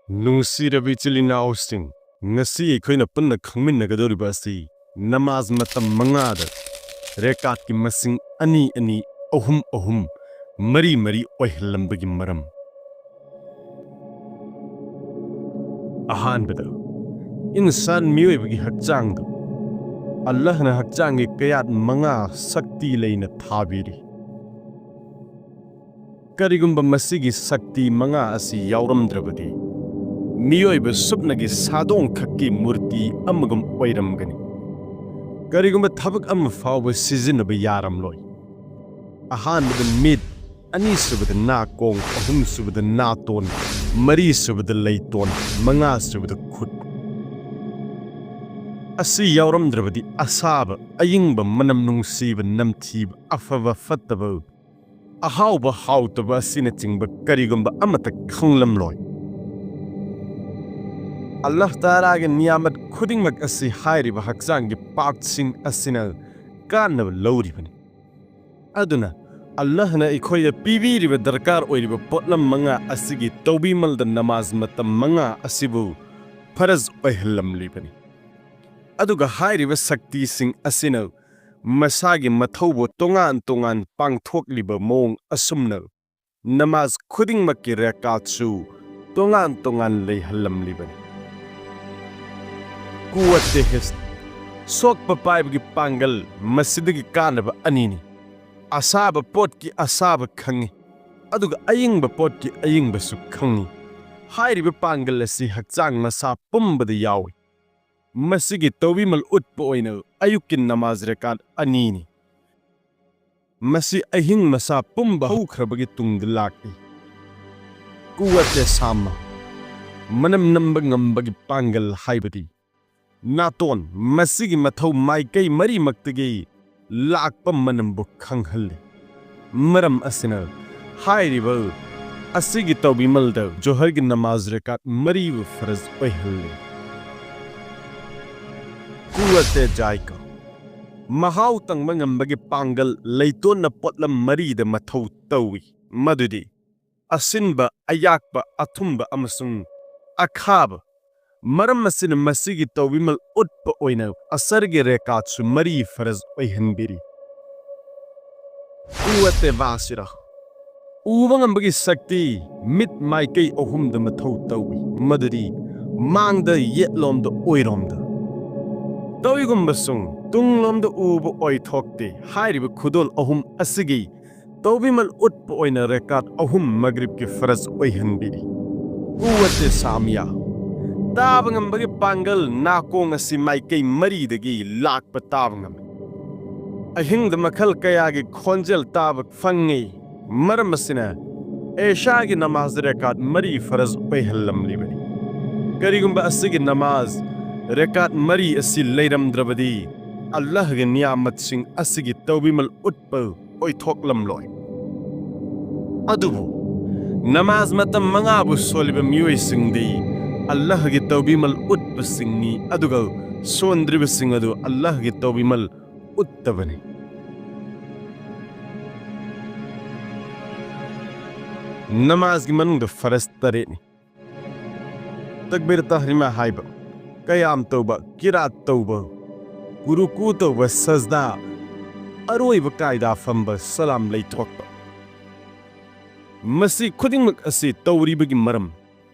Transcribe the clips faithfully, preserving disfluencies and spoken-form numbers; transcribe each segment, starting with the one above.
ꯅꯨꯡꯁꯤꯔꯕ ꯏꯆꯤꯜ ꯏꯅꯥꯎꯁꯤꯡ, ꯉꯁꯤ ꯑꯩꯈꯣꯏꯅ ꯄꯨꯟꯅ ꯈꯪꯃꯤꯟꯅꯒꯗꯧꯔꯤꯕ ꯑꯁꯤ ꯅꯃꯥꯖ ꯃꯇꯝ ꯃꯉꯥꯗ ꯔꯦꯀꯥꯠꯀꯤ ꯃꯁꯤꯡ ꯑꯅꯤ ꯑꯅꯤ, ꯑꯍꯨꯝ ꯑꯍꯨꯝ, ꯃꯔꯤ ꯃꯔꯤ ꯑꯣꯏꯍꯜꯂꯝꯕꯒꯤ ꯃꯔꯝ꯫ ꯑꯍꯥꯟꯕꯗ, ꯏꯟꯁꯥꯟ ꯃꯤꯑꯣꯏꯕꯒꯤ ꯍꯛꯆꯥꯡꯗ ꯑꯜꯂꯥꯍꯅ ꯍꯛꯆꯥꯡꯒꯤ ꯀꯌꯥꯠ ꯃꯉꯥ ꯁꯛꯇꯤ ꯂꯩꯅ ꯊꯥꯕꯤꯔꯤ꯫ ꯀꯔꯤꯒꯨꯝꯕ ꯃꯁꯤꯒꯤ ꯁꯛꯇꯤ ꯃꯉꯥ ꯑꯁꯤ ꯌꯥꯎꯔꯝꯗ꯭ꯔꯕꯗꯤ, ꯃꯤꯑꯣꯏꯕ ꯁꯨꯞꯅꯒꯤ ꯁꯥꯗꯣꯡꯈꯛꯀꯤ ꯃꯨꯔꯇꯤ ꯑꯃꯒꯨꯝ ꯑꯣꯏꯔꯝꯒꯅꯤ꯫ ꯀꯔꯤꯒꯨꯝꯕ ꯊꯕꯛ ꯑꯃ ꯐꯥꯎꯕ ꯁꯤꯖꯤꯟꯅꯕ ꯌꯥꯔꯝꯂꯣꯏ꯫ ꯑꯍꯥꯟꯕꯗ ꯃꯤꯠ, ꯑꯅꯤꯁꯨꯕꯗ ꯅꯥꯀꯣꯡ, ꯑꯍꯨꯝꯁꯨꯕꯗ ꯅꯥꯇꯣꯟ, ꯃꯔꯤꯁꯨꯕꯗ ꯂꯩꯇꯣꯟ, ꯃꯉꯥꯁꯨꯕꯗ ꯈꯨꯠ꯫ ꯑꯁꯤ ꯌꯥꯎꯔꯝꯗ꯭ꯔꯕꯗꯤ ꯑꯁꯥꯕ, ꯑꯏꯪꯕ, ꯃꯅꯝ ꯅꯨꯡꯁꯤꯕ, ꯅꯝꯊꯤꯕ, ꯑꯐꯕ, ꯐꯠꯇꯕ, ꯑꯍꯥꯎꯕ, ꯍꯥꯎꯇꯕ ꯑꯁꯤꯅꯆꯤꯡꯕ ꯀꯔꯤꯒꯨꯝꯕ ꯑꯃꯠꯇ ꯈꯪꯂꯝꯂꯣꯏ꯫ ꯑꯜꯂꯥꯍ ꯇꯥꯂꯥꯒꯤ ꯅꯤꯌꯥꯃꯠ ꯈꯨꯗꯤꯡꯃꯛ ꯑꯁꯤ ꯍꯥꯏꯔꯤꯕ ꯍꯛꯆꯥꯡꯒꯤ ꯄꯥꯔꯠꯁꯤꯡ ꯑꯁꯤꯅ ꯀꯥꯟꯅꯕ ꯂꯧꯔꯤꯕꯅꯤ꯫ ꯑꯗꯨꯅ ꯑꯜꯂꯥꯍꯅ ꯑꯩꯈꯣꯏꯗ ꯄꯤꯕꯤꯔꯤꯕ ꯗꯔꯀꯥꯔ ꯑꯣꯏꯔꯤꯕ ꯄꯣꯠꯂꯝ ꯃꯉꯥ ꯑꯁꯤꯒꯤ ꯇꯧꯕꯤꯃꯜꯗ ꯅꯃꯥꯖ ꯃꯇꯝ ꯃꯉꯥ ꯑꯁꯤꯕꯨ ꯐꯔꯖ ꯑꯣꯏꯍꯜꯂꯝꯂꯤꯕꯅꯤ꯫ ꯑꯗꯨꯒ ꯍꯥꯏꯔꯤꯕ ꯁꯛꯇꯤꯁꯤꯡ ꯑꯁꯤꯅ ꯃꯁꯥꯒꯤ ꯃꯊꯧꯕꯨ ꯇꯣꯉꯥꯟ ꯇꯣꯉꯥꯟ ꯄꯥꯡꯊꯣꯛꯂꯤꯕ ꯃꯑꯣꯡ ꯑꯁꯨꯝꯅ ꯅꯃꯥꯖ ꯈꯨꯗꯤꯡꯃꯛꯀꯤ ꯔꯦꯀꯥꯠꯁꯨ ꯇꯣꯉꯥꯟ ꯇꯣꯉꯥꯟ ꯂꯩꯍꯜꯂꯝꯂꯤꯕꯅꯤ꯫ ꯀꯨꯋꯠꯇꯦ ꯍꯤꯁ, ꯁꯣꯛꯄ ꯄꯥꯏꯕꯒꯤ ꯄꯥꯡꯒꯜ, ꯃꯁꯤꯗꯒꯤ ꯀꯥꯟꯅꯕ ꯑꯅꯤꯅꯤ꯫ ꯑꯁꯥꯕ ꯄꯣꯠꯀꯤ ꯑꯁꯥꯕ ꯈꯪꯉꯤ, ꯑꯗꯨꯒ ꯑꯏꯪꯕ ꯄꯣꯠꯀꯤ ꯑꯏꯪꯕꯁꯨ ꯈꯪꯉꯤ꯫ ꯍꯥꯏꯔꯤꯕ ꯄꯥꯡꯒꯜ ꯑꯁꯤ ꯍꯛꯆꯥꯡ ꯃꯁꯥ ꯄꯨꯝꯕꯗ ꯌꯥꯎꯏ꯫ ꯃꯁꯤꯒꯤ ꯇꯧꯕꯤꯃꯜ ꯎꯠꯄ ꯑꯣꯏꯅ ꯑꯌꯨꯛꯀꯤ ꯅꯃꯥꯖ ꯔꯦꯀꯥꯠ ꯑꯅꯤꯅꯤ꯫ ꯃꯁꯤ ꯑꯍꯤꯡ ꯃꯁꯥ ꯄꯨꯝꯕ ꯍꯧꯈ꯭ꯔꯕꯒꯤ ꯇꯨꯡꯗ ꯂꯥꯛꯏ꯫ ꯀꯨꯋꯠꯇꯦ ꯁꯥꯝꯃ, ꯃꯅꯝ ꯅꯝꯕ ꯉꯝꯕꯒꯤ ꯄꯥꯡꯒꯜ ꯍꯥꯏꯕꯗꯤ ꯅꯥꯇꯣꯟ, ꯃꯁꯤꯒꯤ ꯃꯊꯧ ꯃꯥꯏꯀꯩ ꯃꯔꯤꯃꯛꯇꯒꯤ ꯂꯥꯛꯄ ꯃꯅꯝꯕꯨ ꯈꯪꯍꯜꯂꯤ꯫ ꯃꯔꯝ ꯑꯁꯤꯅ ꯍꯥꯏꯔꯤꯕ ꯑꯁꯤꯒꯤ ꯇꯧꯕꯤꯃꯜꯗ ꯖꯣꯍꯔꯒꯤ ꯅꯃꯥꯖ ꯔꯦꯀꯥꯠ ꯃꯔꯤꯕꯨ ꯐꯔꯖ ꯑꯣꯏꯍꯜꯂꯤ꯫ ꯀꯨꯋꯠꯇꯦ ꯖꯥꯏꯀꯥ, ꯃꯍꯥꯎ ꯇꯪꯕ ꯉꯝꯕꯒꯤ ꯄꯥꯡꯒꯜ ꯂꯩꯇꯣꯟꯅ ꯄꯣꯠꯂꯝ ꯃꯔꯤꯗ ꯃꯊꯧ ꯇꯧꯏ, ꯃꯗꯨꯗꯤ ꯑꯁꯤꯟꯕ, ꯑꯌꯥꯛꯄ, ꯑꯊꯨꯝꯕ ꯑꯃꯁꯨꯡ ꯑꯈꯥꯕ꯫ ꯃꯔꯝ ꯑꯁꯤꯅ ꯃꯁꯤꯒꯤ ꯇꯧꯕꯤꯃꯜ ꯎꯠꯄ ꯑꯣꯏꯅ ꯑꯁꯔꯒꯤ ꯔꯦꯀꯥꯠꯁꯨ ꯃꯔꯤ ꯐꯔꯖ ꯑꯣꯏꯍꯟꯕꯤꯔꯤ꯫ ꯀꯨꯋꯥꯇꯦ ꯕꯥꯁꯤꯔꯥ꯫ ꯎꯕ ꯉꯝꯕꯒꯤ ꯁꯛꯇꯤ ꯃꯤꯠ ꯃꯥꯏꯀꯩ ꯑꯍꯨꯝꯗ ꯃꯊꯧ ꯇꯧꯏ, ꯃꯗꯨꯗꯤ ꯃꯥꯡꯗ, ꯌꯦꯠꯂꯣꯝꯗ, ꯑꯣꯏꯔꯣꯝꯗ꯫ ꯇꯧꯏꯒꯨꯝꯕꯁꯨꯡ ꯇꯨꯡꯂꯣꯝꯗ ꯎꯕ ꯑꯣꯏꯊꯣꯛꯇꯦ꯫ ꯍꯥꯏꯔꯤꯕ ꯈꯨꯗꯣꯜ ꯑꯍꯨꯝ ꯑꯁꯤꯒꯤ ꯇꯧꯕꯤꯃꯜ ꯎꯠꯄ ꯑꯣꯏꯅ ꯔꯦꯀꯥꯠ ꯑꯍꯨꯝ ꯃꯒ꯭ꯔꯤꯕꯀꯤ ꯐꯔꯖ ꯑꯣꯏꯍꯟꯕꯤꯔꯤ꯫ ꯀꯨꯋꯥꯇꯦ ꯁꯥꯃꯤꯌꯥ꯫ ꯇꯥꯕ ꯉꯝꯕꯒꯤ ꯄꯥꯡꯒꯜ ꯅꯥꯀꯣꯡ ꯑꯁꯤ ꯃꯥꯏꯀꯩ ꯃꯔꯤꯗꯒꯤ ꯂꯥꯛꯄ ꯇꯥꯕ ꯉꯝꯃꯤ꯫ ꯑꯍꯤꯡꯗ ꯃꯈꯜ ꯀꯌꯥꯒꯤ ꯈꯣꯟꯖꯦꯜ ꯇꯥꯕ ꯐꯪꯉꯤ꯫ ꯃꯔꯝ ꯑꯁꯤꯅ ꯑꯦꯁꯥꯒꯤ ꯅꯃꯥꯖ ꯔꯦꯀꯥꯠ ꯃꯔꯤ ꯐꯔꯖ ꯑꯣꯏꯍꯜꯂꯝꯂꯤꯕꯅꯤ꯫ ꯀꯔꯤꯒꯨꯝꯕ ꯑꯁꯤꯒꯤ ꯅꯃꯥꯖ ꯔꯦꯀꯥꯠ ꯃꯔꯤ ꯑꯁꯤ ꯂꯩꯔꯝꯗ꯭ꯔꯕꯗꯤ, ꯑꯜꯂꯥꯍꯒꯤ ꯅꯤꯌꯥꯃꯠꯁꯤꯡ ꯑꯁꯤꯒꯤ ꯇꯧꯕꯤꯃꯜ ꯎꯠꯄ ꯑꯣꯏꯊꯣꯛꯂꯝꯂꯣꯏ꯫ ꯑꯗꯨꯕꯨ ꯅꯃꯥꯖ ꯃꯇꯝ ꯃꯉꯥꯕꯨ ꯁꯣꯜꯂꯤꯕ ꯃꯤꯑꯣꯏꯁꯤꯡꯗꯤ ꯑꯜꯂꯥꯍꯒꯤ ꯇꯧꯕꯤꯃꯜ ꯎꯠꯄꯁꯤꯡꯅꯤ, ꯑꯗꯨꯒ ꯁꯣꯟꯗ꯭ꯔꯤꯕꯁꯤꯡ ꯑꯗꯨ ꯑꯜꯂꯥꯍꯒꯤ ꯇꯧꯕꯤꯃꯜ ꯎꯠꯇꯕꯅꯤ꯫ ꯅꯃꯥꯖꯒꯤ ꯃꯅꯨꯡꯗ ꯐꯔꯖ ꯇꯔꯦꯠꯅꯤ꯫ ꯇꯛꯕꯤꯔ ꯇꯍꯔꯤꯃꯥ ꯍꯥꯏꯕ, ꯀꯌꯥꯝ ꯇꯧꯕ, ꯀꯤꯔꯥꯠ ꯇꯧꯕ, ꯀꯨꯔꯨꯀꯨ ꯇꯧꯕ, ꯁꯖꯗꯥ, ꯑꯔꯣꯏꯕ ꯀꯥꯏꯗꯥ ꯐꯝꯕ, ꯁꯂꯥꯝ ꯂꯩꯊꯣꯛꯄ꯫ ꯃꯁꯤ ꯈꯨꯗꯤꯡꯃꯛ ꯑꯁꯤ ꯇꯧꯔꯤꯕꯒꯤ ꯃꯔꯝ,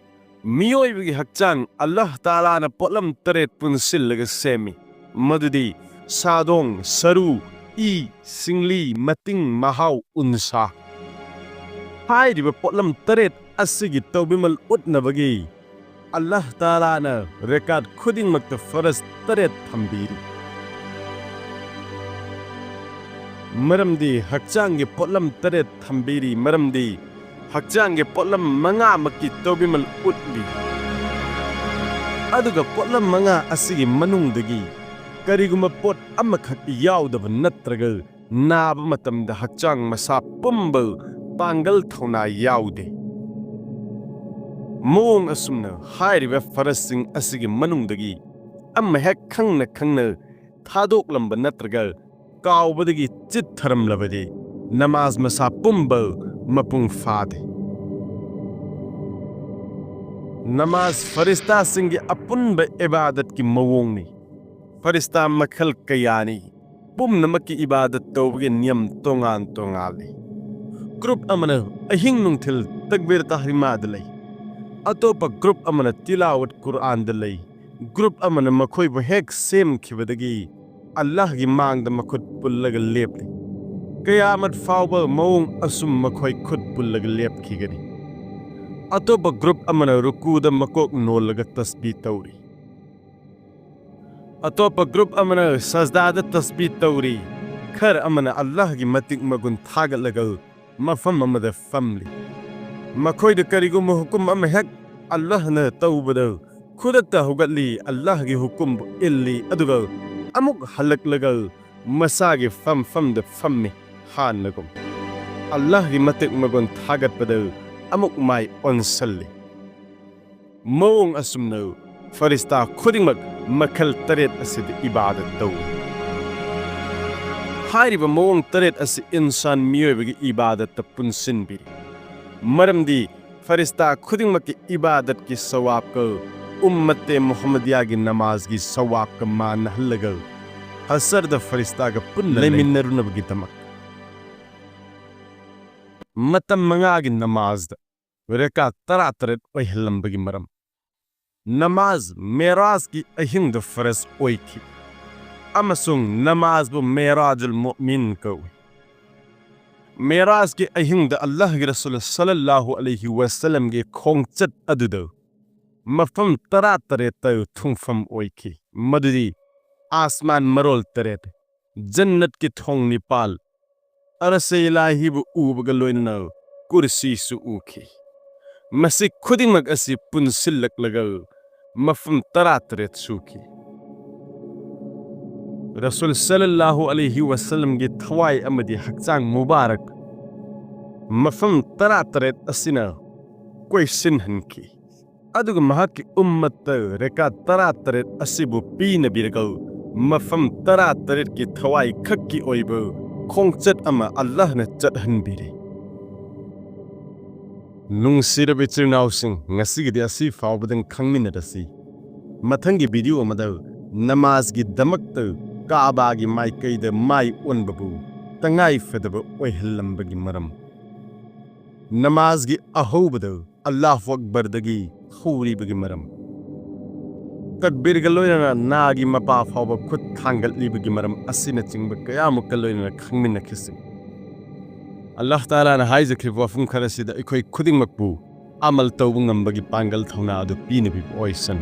ꯃꯤꯑꯣꯏꯕꯒꯤ ꯍꯛꯆꯥꯡ ꯑꯜꯂꯥꯍ ꯇꯥꯂꯥꯅ ꯄꯣꯠꯂꯝ ꯇꯔꯦꯠ ꯄꯨꯟꯁꯤꯜꯂꯒ ꯁꯦꯝꯃꯤ, ꯃꯗꯨꯗꯤ ꯁꯥꯗꯣꯡ, ꯁꯔꯨ, ꯏ, ꯁꯤꯡꯂꯤ, ꯃꯇꯤꯡ, ꯃꯍꯥꯎ, ꯎꯟꯁꯥ꯫ ꯍꯥꯏꯔꯤꯕ ꯄꯣꯠꯂꯝ ꯇꯔꯦꯠ ꯑꯁꯤꯒꯤ ꯇꯧꯕꯤꯃꯜ ꯎꯠꯅꯕꯒꯤ ꯑꯜꯂꯥꯍ ꯇꯥꯂꯥꯅ ꯔꯦꯀꯥꯠ ꯈꯨꯗꯤꯡꯃꯛꯇ ꯐꯔꯖ ꯇꯔꯦꯠ ꯊꯝꯕꯤꯔꯤ꯫ ꯃꯔꯝꯗꯤ ꯍꯛꯆꯥꯡꯒꯤ ꯄꯣꯠꯂꯝ ꯇꯔꯦꯠ ꯊꯝꯕꯤꯔꯤ, ꯃꯔꯝꯗꯤ ꯍꯛꯆꯥꯡꯒꯤ ꯄꯣꯠꯂꯝ ꯃꯉꯥꯃꯛꯀꯤ ꯇꯧꯕꯤꯃꯜ ꯎꯠꯂꯤ꯫ ꯑꯗꯨꯒ ꯄꯣꯠꯂꯝ ꯃꯉꯥ ꯑꯁꯤꯒꯤ ꯃꯅꯨꯡꯗꯒꯤ ꯀꯔꯤꯒꯨꯝꯕ ꯄꯣꯠ ꯑꯃꯈꯛ ꯌꯥꯎꯗꯕ ꯅꯠꯇ꯭ꯔꯒ ꯅꯥꯕ ꯃꯇꯝꯗ ꯍꯛꯆꯥꯡ ꯃꯁꯥ ꯄꯨꯝꯕ ꯄꯥꯡꯒꯜ ꯊꯧꯅꯥ ꯌꯥꯎꯗꯦ꯫ ꯃꯑꯣꯡ ꯑꯁꯨꯝꯅ ꯍꯥꯏꯔꯤꯕ ꯐꯔꯖꯁꯤꯡ ꯑꯁꯤꯒꯤ ꯃꯅꯨꯡꯗꯒꯤ ꯑꯃ ꯍꯦꯛ ꯈꯪꯅ ꯈꯪꯅ ꯊꯥꯗꯣꯛꯂꯝꯕ ꯅꯠꯇ꯭ꯔꯒ ꯀꯥꯎꯕꯗꯒꯤ ꯆꯤꯠꯊꯔꯝꯂꯕꯗꯤ ꯅꯃꯥꯖ ꯃꯁꯥ ꯄꯨꯝꯕ ꯃꯄꯨꯡ ꯐꯥꯗꯦ꯫ ꯅꯃꯥꯖ ꯐꯔꯤꯁꯇꯥꯁꯤꯡꯒꯤ ꯑꯄꯨꯟꯕ ꯏꯕꯥꯗꯠꯀꯤ ꯃꯑꯣꯡꯅꯤ꯫ ꯐꯔꯤꯁꯇꯥ ꯃꯈꯜ ꯀꯌꯥꯅꯤ꯫ ꯄꯨꯝꯅꯃꯛꯀꯤ ꯏꯕꯥꯗꯠ ꯇꯧꯕꯒꯤ ꯅꯤꯌꯝ ꯇꯣꯉꯥꯟ ꯇꯣꯉꯥꯜꯂꯤ꯫ ꯒ꯭ꯔꯨꯞ ꯑꯃꯅ ꯑꯍꯤꯡ ꯅꯨꯡꯊꯤꯜ ꯇꯛꯕꯤꯔ ꯇꯍꯔꯤꯃꯥꯗ ꯂꯩ꯫ ꯑꯇꯣꯞꯄ ꯒ꯭ꯔꯨꯞ ꯑꯃꯅ ꯇꯤꯂꯥꯋꯠ ꯀꯨꯔꯑꯥꯟꯗ ꯂꯩ꯫ ꯒ꯭ꯔꯨꯞ ꯑꯃꯅ ꯃꯈꯣꯏꯕꯨ ꯍꯦꯛ ꯁꯦꯝꯈꯤꯕꯗꯒꯤ ꯑꯜꯂꯥꯍꯒꯤ ꯃꯥꯡꯗ ꯃꯈꯨꯠ ꯄꯨꯜꯂꯒ ꯂꯦꯞꯂꯤ꯫ ꯀꯌꯥꯃꯠ ꯐꯥꯎꯕ ꯃꯑꯣꯡ ꯑꯁꯨꯝ ꯃꯈꯣꯏ ꯈꯨꯠ ꯄꯨꯜꯂꯒ ꯂꯦꯞꯈꯤꯒꯅꯤ꯫ ꯑꯇꯣꯞꯄ ꯒ꯭ꯔꯨꯞ ꯑꯃꯅ ꯔꯨꯀꯨꯗ ꯃꯀꯣꯛ ꯅꯣꯜꯂꯒ ꯇꯁꯕꯤ ꯇꯧꯔꯤ꯫ ꯑꯇꯣꯞꯄ ꯒ꯭ꯔꯨꯞ ꯑꯃꯅ ꯁꯖꯗꯥꯗ ꯇꯁꯕꯤ ꯇꯧꯔꯤ꯫ ꯈꯔ ꯑꯃꯅ ꯑꯜꯂꯥꯍꯒꯤ ꯃꯇꯤꯛ ꯃꯒꯨꯟ ꯊꯥꯒꯠꯂꯒ ꯃꯐꯝ ꯑꯃꯗ ꯐꯝꯂꯤ꯫ ꯃꯈꯣꯏꯗ ꯀꯔꯤꯒꯨꯝꯕ ꯍꯨꯀꯨꯝ ꯑꯃ ꯍꯦꯛ ꯑꯜꯂꯥꯍꯅ ꯇꯧꯕꯗ ꯈꯨꯗꯛꯇ ꯍꯧꯒꯠꯂꯤ, ꯑꯜꯂꯥꯍꯒꯤ ꯍꯨꯀꯨꯝꯕꯨ ꯏꯜꯂꯤ, ꯑꯗꯨꯒ ꯑꯃꯨꯛ ꯍꯜꯂꯛꯂꯒ ꯃꯁꯥꯒꯤ ꯐꯝꯐꯝꯗ ꯐꯝꯃꯤ꯫ ꯍꯥꯟꯅꯒꯨꯝ ꯑꯜꯂꯥꯍꯒꯤ ꯃꯇꯤꯛ ꯃꯒꯨꯟ ꯊꯥꯒꯠꯄꯗ ꯑꯃꯨꯛ ꯃꯥꯏ ꯑꯣꯟꯁꯜꯂꯤ꯫ ꯃꯑꯣꯡ ꯑꯁꯨꯝꯅ ꯐꯔꯤꯁꯇꯥ ꯈꯨꯗꯤꯡꯃꯛ ꯃꯈꯜ ꯇꯔꯦꯠ ꯑꯁꯤꯗ ꯏꯕꯥꯗꯠ ꯇꯧꯏ꯫ ꯍꯥꯏꯔꯤꯕ ꯃꯑꯣꯡ ꯇꯔꯦꯠ ꯑꯁꯤ ꯏꯟꯁꯥꯟ ꯃꯤꯑꯣꯏꯕꯒꯤ ꯏꯕꯥꯗꯠꯇ ꯄꯨꯟꯁꯤꯟꯕꯤꯔꯤ꯫ ꯃꯔꯝꯗꯤ ꯐꯔꯤꯁꯇꯥ ꯈꯨꯗꯤꯡꯃꯛꯀꯤ ꯏꯕꯥꯗꯠꯀꯤ ꯁꯋꯥꯕꯀ ꯎꯝꯃꯠꯇꯦ ꯃꯨꯍꯝꯃꯗꯤꯌꯥꯒꯤ ꯅꯃꯥꯖꯒꯤ ꯁꯋꯥꯕꯀ ꯃꯥꯟꯅꯍꯜꯂꯒ ꯍꯁꯔꯗ ꯐꯔꯤꯁꯇꯥꯒ ꯄꯨꯟꯅ ꯂꯩꯃꯤꯟꯅꯔꯨꯅꯕꯒꯤꯗꯃꯛ ꯃꯇꯝ ꯃꯉꯥꯒꯤ ꯅꯃꯥꯖꯗ ꯔꯦꯀꯥ ꯇꯔꯥꯇꯔꯦꯠ ꯑꯣꯏꯍꯜꯂꯝꯕꯒꯤ ꯃꯔꯝ꯫ ꯅꯃꯥꯖ ꯃꯦꯔꯥꯖꯀꯤ ꯑꯍꯤꯡꯗ ꯐꯔꯖ ꯑꯣꯏꯈꯤ, ꯑꯃꯁꯨꯡ ꯅꯃꯥꯖꯕꯨ ꯃꯦꯔꯥꯖꯨꯜ ꯃꯨꯑꯃꯤꯟ ꯀꯧꯏ꯫ ꯃꯦꯔꯥꯖꯀꯤ ꯑꯍꯤꯡꯗ ꯑꯜꯂꯥꯍꯒꯤ ꯔꯁꯨꯜ ꯁꯜꯂꯜꯂꯥꯍꯨ ꯑꯂꯩꯍꯤ ꯋꯁꯜꯂꯝꯒꯤ ꯈꯣꯡꯆꯠ ꯑꯗꯨꯗ ꯃꯐꯝ ꯇꯔꯥꯇꯔꯦꯠꯇ ꯊꯨꯡꯐꯝ ꯑꯣꯏꯈꯤ, ꯃꯗꯨꯗꯤ ꯑꯥꯁꯃꯥꯟ ꯃꯔꯣꯜ ꯇꯔꯦꯠ, ꯖꯟꯅꯠꯀꯤ ꯊꯣꯡ ꯅꯤꯄꯥꯜ, ꯑꯔꯁꯦ ꯏꯂꯥꯍꯤꯕꯨ ꯎꯕꯒ ꯂꯣꯏꯅꯅ ꯀꯨꯔꯁꯤꯁꯨ ꯎꯈꯤ꯫ ꯃꯁꯤ ꯈꯨꯗꯤꯡꯃꯛ ꯑꯁꯤ ꯄꯨꯟꯁꯤꯜꯂꯛꯂꯒ ꯃꯐꯝ ꯇꯔꯥꯇꯔꯦꯠ ꯁꯨꯈꯤ꯫ ꯔꯁꯨꯜ ꯁꯜꯂꯜꯂꯥꯍꯨ ꯑꯂꯩꯍꯤ ꯋꯁꯜꯂꯝꯒꯤ ꯊꯋꯥꯏ ꯑꯃꯗꯤ ꯍꯛꯆꯥꯡ ꯃꯨꯕꯥꯔꯛ ꯃꯐꯝ ꯇꯔꯥꯇꯔꯦꯠ ꯑꯁꯤꯅ ꯀꯣꯏꯁꯤꯟꯍꯟꯈꯤ꯫ ꯑꯗꯨꯒ ꯃꯍꯥꯛꯀꯤ ꯎꯝꯃꯠꯇ ꯔꯦꯀꯥ ꯇꯔꯥꯇꯔꯦꯠ ꯑꯁꯤꯕꯨ ꯄꯤꯅꯕꯤꯔꯒ ꯃꯐꯝ ꯇꯔꯥꯇꯔꯦꯠꯀꯤ ꯊꯋꯥꯏ ꯈꯛꯀꯤ ꯑꯣꯏꯕ ꯈꯣꯡꯆꯠ ꯑꯃ ꯑꯜꯂꯥꯍꯅ ꯆꯠꯍꯟꯕꯤꯔꯦ꯫ ꯅꯨꯡꯁꯤꯔꯕ ꯏꯆꯤꯜ ꯏꯅꯥꯎꯁꯤꯡ, ꯉꯁꯤꯒꯤꯗꯤ ꯑꯁꯤ ꯐꯥꯎꯕꯗꯪ ꯈꯪꯃꯤꯟꯅꯔꯁꯤ꯫ ꯃꯊꯪꯒꯤ ꯚꯤꯗꯤꯑꯣ ꯑꯃꯗ ꯅꯃꯥꯖꯒꯤꯗꯃꯛꯇ ꯀꯥꯕꯥꯒꯤ ꯃꯥꯏꯀꯩꯗ ꯃꯥꯏ ꯑꯣꯟꯕꯕꯨ ꯇꯉꯥꯏ ꯐꯗꯕ ꯑꯣꯏꯍꯜꯂꯝꯕꯒꯤ ꯃꯔꯝ, ꯅꯃꯥꯖꯒꯤ ꯑꯍꯧꯕꯗ ꯑꯜꯂꯥꯍꯨ ꯑꯛꯕꯔꯗꯒꯤ ꯍꯧꯔꯤꯕꯒꯤ ꯃꯔꯝ, ꯇꯛꯕꯤꯔꯒ ꯂꯣꯏꯅꯅ ꯅꯥꯒꯤ ꯃꯄꯥ ꯐꯥꯎꯕ ꯈꯨꯠ ꯊꯥꯡꯒꯠꯂꯤꯕꯒꯤ ꯃꯔꯝ ꯑꯁꯤꯅꯆꯤꯡꯕ ꯀꯌꯥꯃꯨꯛꯀ ꯂꯣꯏꯅꯅ ꯈꯪꯃꯤꯟꯅꯈꯤꯁꯤ꯫ ꯑꯜꯂꯥꯍ ꯇꯥꯂꯥꯅ ꯍꯥꯏꯖꯈ꯭ꯔꯤꯕ ꯋꯥꯐꯝ ꯈꯔꯁꯤꯗ ꯑꯩꯈꯣꯏ ꯈꯨꯗꯤꯡꯃꯛꯄꯨ ꯑꯃꯜ ꯇꯧꯕ ꯉꯝꯕꯒꯤ ꯄꯥꯡꯒꯜ ꯊꯧꯅꯥ ꯑꯗꯨ ꯄꯤꯅꯕꯤꯕ ꯑꯣꯏꯁꯅꯨ꯫